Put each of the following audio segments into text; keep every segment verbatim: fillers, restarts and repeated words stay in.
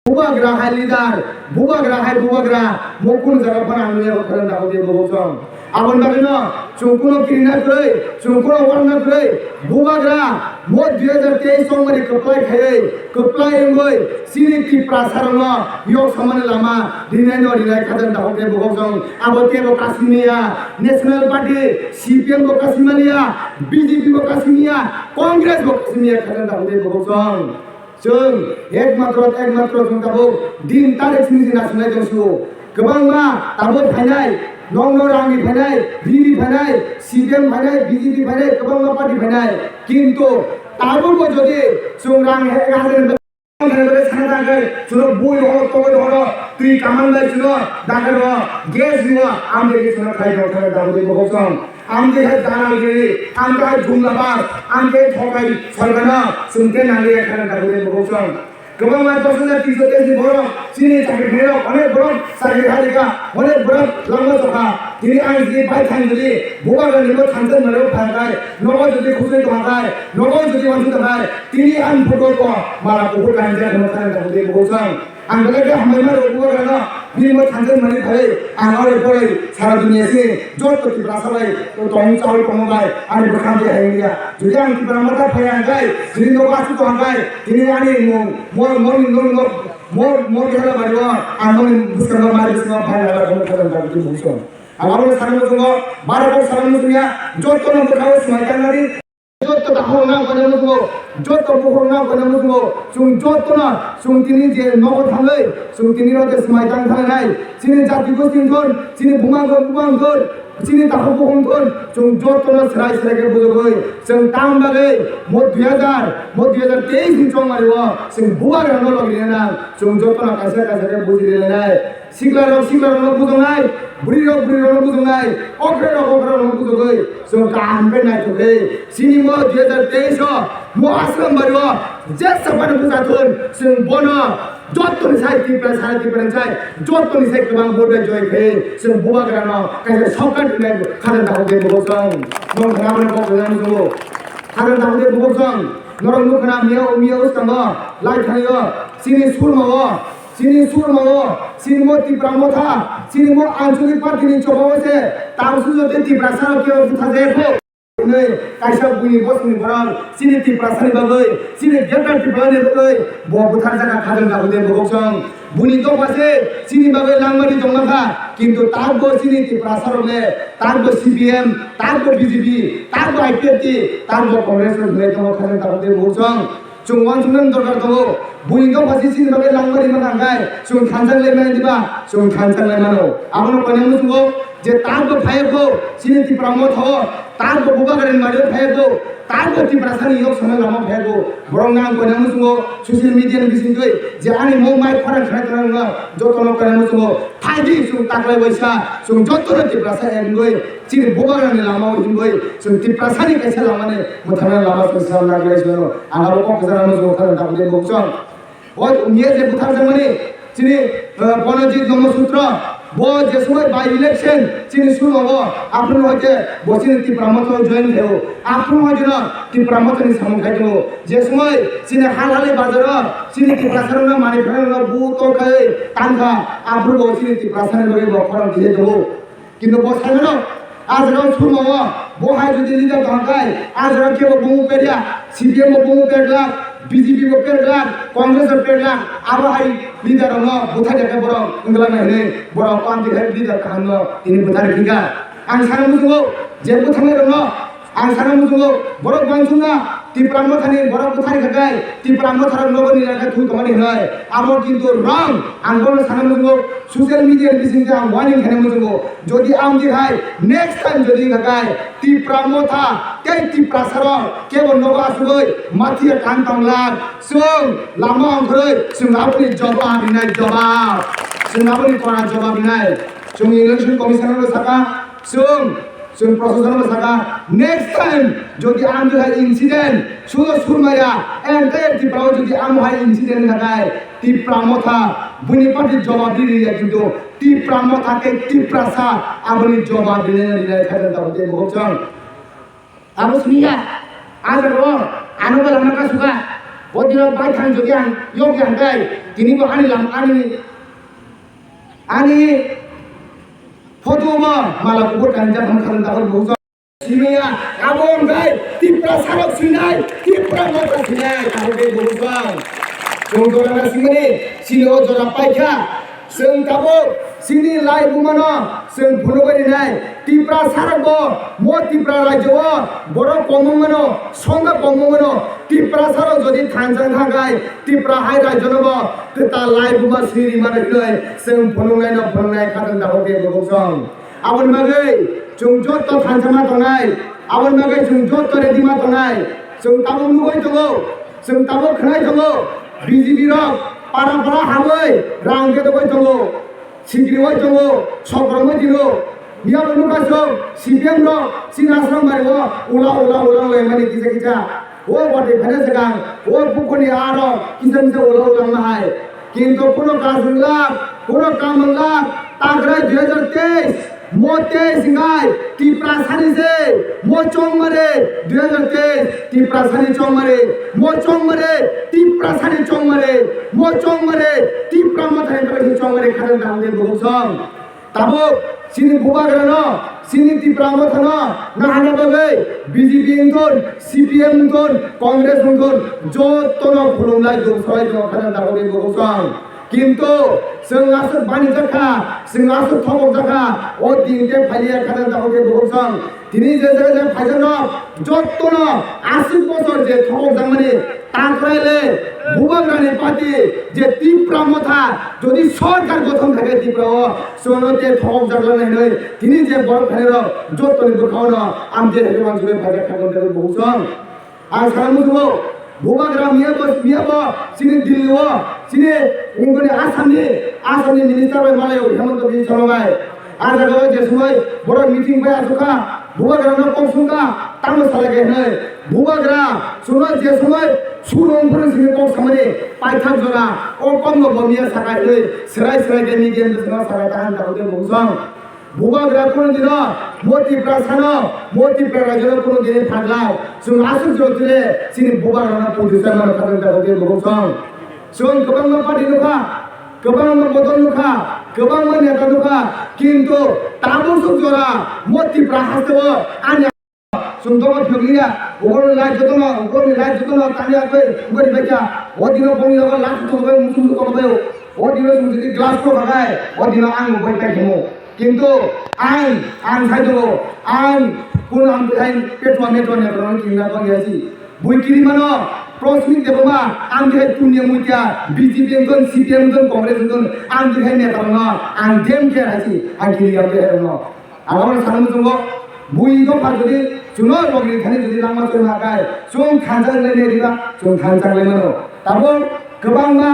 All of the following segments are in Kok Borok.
Bubagra hai leader, bubagra hai bubagra, mo kunu jaga phano ang nuya kha, khorang dago de bobo song. Aboni bagwi no, chwng kuno kirina kwrwi, chwng kuno warna kwrwi, bubagra, mo dui hajar teis songmani kwplai khaiwi, kwplai wngwi, chini Tiprasa rokno yok samani lama rinai no rinai, khajang dago de bobo song. Abo tebo kasimiya, National Party, C P M bo kasimaliya, B J P bo kasimiya, Congress bo kasimiya, khajang dago de bobo song. Chwng ekmatro, ekmatro chwng tabuk din tarik simi se nasinai tong sio. Kwbangma tabuk phainai, nokno rangni phainai, rini phainai, C P M phainai, B J P phainai, kwbangma party phainai. Kintu tabukbo jodi chwng rang he-, rang he-, sana tangkhe chwngno bui rohoro, tongwi rohoro, twi kaman bai chwngno dakar rohoro, gas ringo, amtwi chwngno khai rok thangwi dabwi bokhok song. Ang khe hai dalal giri, ang khe hai jumlabas, ang khe thokai sargana, chwng khe nangya khana dakhwlai bokhok song. Kwbangma dos hajar tiso tesi borok, chini chakri khairok, onek borok chakri khairika, onek borok langma chokha. Tini ang jodi bai thang jodi, bubagrani bo thansa mano phakai, nogo jodi khusui tongkai, nogo jodi wansu tongkai, tini ang photo ko mala kuphur kanjak hwnwi khana dakhwlai bokhok song. Ang belai khe hambai ma rw bubagrano, bini bo thansa mani phai, ang aro pore sara dunia si, joto Tiprasa bai, tong chawi tongma bai, ani bwkhang je hai ya. Jodi ang Tipra Motha phai ang kai, jodi nogo asu tong kai, tini ani mung, mo, mo, mo, mo, mo, mo, mo, mo, mo, ang moni bwskango mari bwskango phai la la kono khajang ta bwskango. Ang abo sana musungo, bara ko sana musunya, joto no bwkhao swmai tangnani. Joto takhuk nang kono musugo, joto bukhuk nang kono musugo, chwng joto no, chwng tini je nogo thangwi, chwng tini no je swmai tang thangnai, chini jati gosti wngthon, chini buma go buma wngthon, chini takhuk bukhuk wngthon, chwng joto no swrai swrai khe bujogwi, chwng tam bagwi, mo dui hajar, mo dui hajar teis ni chongmari o, chwng bubagra no logi rina nang, chwng joto no kaisa kaisa khe buji rina nai. Siklarok siklarokno bujongnai, bwrwirok bwrwirokno bujongnai, okrarok okrarokno bujogwi chwng kaham khe naithok khe chini mo dui hajar teis o mo Aslam bari o jesa phano bwsa thun, chwng bono jottoni sai Tipra, sai Tipra sai jottoni sai kwbang vote bai joy khe chwng bubagrano kaisa shortcut rinai khajang dakhok de bubok song. Nong khna bono kok khajang muchungo. Khajang dakhok de bubok song. Norok nukha na miya miya uskango lai thani o chini surma o. Chini surma o, chini mo Tipra Motha, chini mo Anchalik Party ni choba o se, tang sujo tei Tiprasa rok kebo butha jaya kho. Hwnwi kaisa buini bosongni borok, chini Tiprasa ni bagwi, chini Greater Tripura ni bagwi, bo buthar jaka khajang dakhok de bubok song. Buini dopha se, chini bagwi langmani tongma kha, kintu tabbo chini Tiprasa rok le, tabbo C P M, tabbo B J P, tabbo I P F T, tabbo Congress rok hwnwi tongo khajang dakhok de bubok song. Chwng uansuknani dorkar tongo. Buini dopha se chini bagwi langmani mano hwnkhe chwng thansa wnglaimani diba? Chwng thansa wnglaimano. Abono koinai muchungo je tabbo phaiya kho chini Tipra Motha o, tabbo bubagrani mari o phaiya kho, tabbo Tiprasani yok samani lama phaiya kho. Borokno ang koinai muchungo social media ni bisingtwi je ani mo mai khorang khna khna wngno jotono koinai muchungo phaidi chwng taklai waisa chwng jotono Tiprasa wngwi chini bubagrani lama o himwi chwng Tiprasani kaisa lamani mwthangna lama chwng swnamna glai swngo. Ang abo kok kwcharo muchungo khajang dakhok de bubok song. O miya je butharjakmani chini, eh, Bonojit Nongma Sutra, bo je somoi by election chini surogo aphuru hoite bo chini Tipra Motha o join khaio. Aphuru hoite no Tipra Motha ni samung khai tongo. Je somoi chini Halhali bazar o chini Tiprasa rokno manwi phano bu to khai tangkha, aphuru bo chini Tiprasa ni bagwi bo khorang khe tongo. Kintu bo saimano, ah jaga o surma o, bo hai jodi leader tong khai, ah jaga kebo bumu perya, C P M bo bumu perglak, B J P bo perglak, Congress bo perglak, abo hai leader rokno buthai ya khe borok wngla nai hinwi, borok o amtwi hai leader kaham no tini buthai rikha. Ang sana muchungo, je buthangnai rokno, ang sana muchungo, borok uansukna, Tipra Mothani borok bwthari khakai, Tipra Motharok nogo ni lakha thu tongmani hinwi. Abo kintu wrong. Ang bono sana muchungo, social media ni bisingtwi ang warning khaina muchungo. Jodi amtwi hai next time jodi khakai, Tipra Motha tei Tiprasarok kebo nogo asugwi mathiya kang tonglak. Chwng lama ongkhorwi chwng aboni jobab rinai jobab. Chwng aboni kora jobab rinai. Chwng election commissioner no saka, chwng Chwng proshasano saka, next time jodi ang hai incident, sudo surmaya, entire Tripura o jodi ang hai incident khakai, Tipra Motha, buini party jobab di riya kintu, Tipra Motha tei Tiprasa aboni jobab rinai rinai khajang tabuk tei bukhuksong. Abo siniya, ang ro, ano bela maka suka. O dino bai thang jodi ang yok yang kai, tini bo ani lam, ani, ani photo bo mala kubur kainjak hwn khatung dagor bukjak. Simiya, abo wngkha Tiprasa rok sinai, Tipra motha sinai, abo khe bukjak. Chwng jora na simani, sini o jora paikha. Chwng tabuk chini lai bumano chwng phunugwi rinai. Tiprasa rokbo mo Tipra rajyo o borok kom wngmano, songkha kom wngmano. Tiprasa rok jodi thansa wngkha khai Tipra hai rajyo no bo kwtal lai buma sini rimani hwnwi chwng phunuknai no phunuknai khatung tabuk khe bukjak. Aboni bagwi chwng jotto thansa ma tongnai, aboni bagwi chwng jotto ready ma tongnai. Chwng tabuk nugwi tongo, chwng tabuk khwnai tongo, B J P rok para para habwi rang khe tongwi tongo, sikriwi tongo, sokromwi tino. Miyabo nukha chwng C P M rok chini aswrang bai o ula ula ula ula mani kisa kisa. O watwi phaina swkang, o pukurni aro kisa kisa ula ula wngma hai. Kintu kuno kaam wng lak, kuno kaam wng lak, ta kwrwi dui hajar teis, mo teis wngkha, Tiprasa ni se, mo chongmare, dui hajar teis, Tiprasa ni chongmare, mo chongmare, Tiprasa ni chongmare, mo chongmare, Tipra mothani bagwi se chongmare khatung dang de bukhuksong. Tabuk chini bubagrano, chini Tipra mothano nahana bagwi B J P wngthun, C P M wngthun, Congress wngthun, jottono khulumlai duksolai tongo khatung dagwi bukhuksong. Kintu chwng aswk banijakha, chwng aswk thobokjakha, o din khe phaiya khatung dagwi bukhuksong. Tini je je je phaijakno jottono aswk bosor je thobokjakmani, Takraile bubagrani party je Tipra motha jodi sorkar gothon khaikhe Tripura o, chwngno te thokjak lanai hinwi tini je borok phainairok jottoni bwkhao no ang je hai wansugwi phaijak kha, bokong tei bokong song. Ang sana muchungo bubagra miya bo, miya bo chini Delhi o, chini wngkoni Assam ni, Assam ni minister bai malai o Himanta Biswa Sarma bai. A jaga o je somoi borok meeting bai asukha, bubagra no kok sungkha, tamo salai khe hinwi. Bubagra, chwngno je somoi surung phuru simi kok samani paithak jora, o kokno bo miya saka hinwi, serai serai khe media bwskango saka ta han ta hwnkhe bungsong. Bubagra kunu dino, mo Tiprasano, mo Tipra rajyono kunu dini phaglai. Chwng aswk jotire, chini bubagrano pudisa mano khatung ta hwnkhe bungsong. Chwng kwbangma party nukha, kwbangma bodol nukha, kwbangma neta nukha, kintu tabuk swk jora mo Tipra hasteo ani chwng dogo phiyokliya, uguroni light jotono, uguroni light jotono tangya khe uguroni baikha, o dino bongni logo last tongbai, muchung tongbai, o dino chwng jodi glass ko khakai, o dino ang bai pai khemo. Kintu ang, ang sai tongo, ang kun ang hai petwa metwa neta rok kingna bang yasi. Bui kiri mano, Prosmit Debbarma, ang khe Punya Mutia, B J P wngkon, C P M wngkon, Congress wngkon, ang khe neta rokno, ang dem khe haisi, ang kiri ang khe rokno. Ang abo sana muchungo, bui dopha jodi, chwngno rogni thani jodi langma chwng hakai, chwng thansa lai nai diba, chwng thansa lai mano. Tabuk kwbangma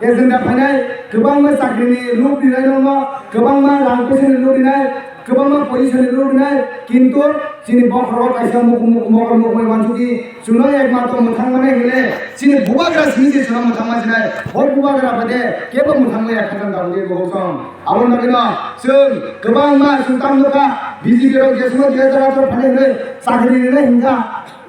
agenda phainai, kwbangma chakrini lob rinai nokno, kwbangma rang poisa ni lob rinai, kwbangma position ni lob rinai, kintu chini bokhorogo kaisa muk-, muk-, mokol mukmui uansukdi, chwngno ekmatro mwthang manai hinle, chini bubagra simi se chwngno mwthang mansinai, o bubagra bade kebo mwthang maya khatung dagwi bokong song. Aboni bagwino chwng kwbangma chwng tamo nukha, B J P rok je somoi dui hajar atharo phainai hinwi chakri rinai hinkha,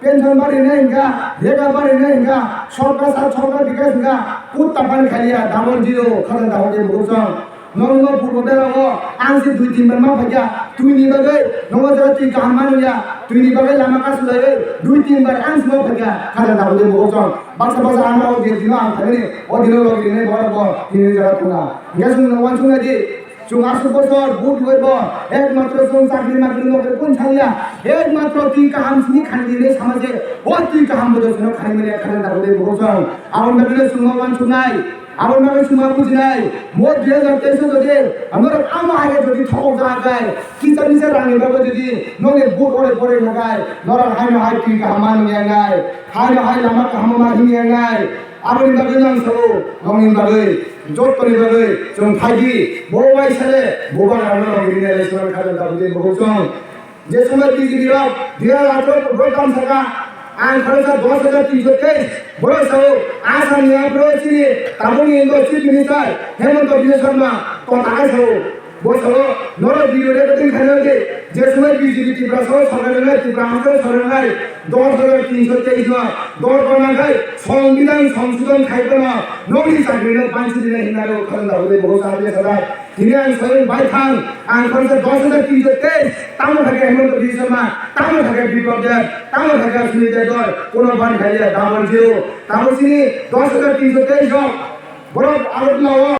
pension bari rinai hinkha, rega bari rinai hinkha, sorkar sa sorkar bikas hinkha, kutta pani khaiya, double zero khatung dagwi bokong song. Nokni no purbo bera o ang se dui tin bar ma phaikha, twini bagwi nogo jora twi kaham manliya, twini bagwi lama kasu laiwi dui tin bar ang se ma phaikha, khatung dagwi bokong song. Baksa baksa ang o je dino ang phaimani, o dino logi rinai borok bo tini jora thuna. Hingke chwng no uansuknai di, chwng aswk bosor vote rwui bo ekmatro chwng chakri makri nokri kun saliya, ekmatro twi kaham simi khani di hinwi sama se, o twi kaham bo chwngno khani manya khatung dagwi bokong song. Aboni bagwino chwngno uansuknai, aboni bagwi chwngno bujinai, mo dui hajar teis o jodi norok amo hai khe jodi thokok jaga khe, kisa misa rangni bagwi jodi nokni vote ore pore khakai, norok haino hai twi kaham manwi yangnai, haino hai lama kaham ma himwi yangnai. Aboni bagwi no ang sao, nokni bagwi, jottoni bagwi, chwng phaidi, bo waisale, bubagrano rok rinai le swnam khatung dagwi bokong song. Je somoi B J P rok, dui hajar atharo borok tam saka, ang khoroksa dos hajar tinso teis, borok sao, Assam ni aphuru chini, tabukni Chief Minister, Himanta Biswa Sarma, tong takai sao. Bo salo norok video recording khaina je, je somoi B J P Tripura salo sorkar wngnai, Tripura Hansao sorkar wngnai, dos hajar tinsho teis no dol gorna khai songbidhan songsodhon khai phano nokni chakri no banchi dinai hinna rok khalangda hwnwi bo sajak sajak. Tini ang soyong bai thang, ang khoroksa dos hajar tinsho teis, tamo thake Himanta Biswa Sarma, tamo thake Biplab Deb, tamo thake Sunil Debbarma, kuno ban khaiya, double zero. Tamo chini dos hajar tinsho teis rok, borok Agartala o